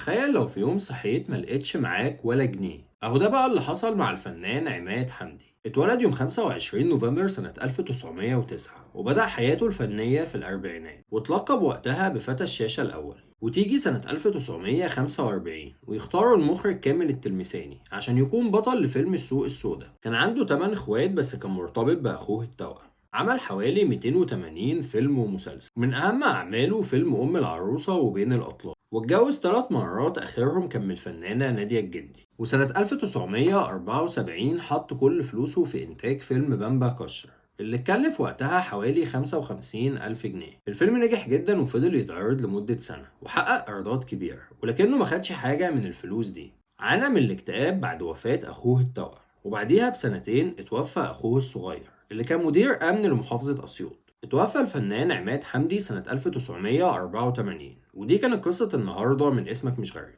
تخيل لو في يوم صحيت ما لقيتش معاك ولا جنيه. اهو ده بقى اللي حصل مع الفنان عماد حمدي. اتولد يوم 25 نوفمبر سنة 1909 وبدأ حياته الفنية في الأربعينات، واتلقب وقتها بفتى الشاشة الأول. وتيجي سنة 1945 ويختاروا المخرج كامل التلمساني عشان يكون بطل لفيلم السوق السوداء. كان عنده 8 اخوات بس كان مرتبط بأخوه التوأم. عمل حوالي 280 فيلم ومسلسل، من أهم أعماله فيلم أم العروسة وبين الأطلال. واتجوز 3 مرات، آخرهم كان من الفنانة نادية الجندي. وسنة 1974 حط كل فلوسه في إنتاج فيلم بامبا كشر اللي اتكلف وقتها حوالي 55 ألف جنيه. الفيلم نجح جدا وفضل يتعرض لمدة سنة وحقق إيرادات كبيرة، ولكنه ما خدش حاجة من الفلوس دي. عانى من الاكتئاب بعد وفاة أخوه التوأم، وبعديها بسنتين اتوفى أخوه الصغير اللي كان مدير أمن لمحافظة أسيوط. اتوفى الفنان عماد حمدي سنة 1984. ودي كانت قصة النهاردة من اسمك مش غريب.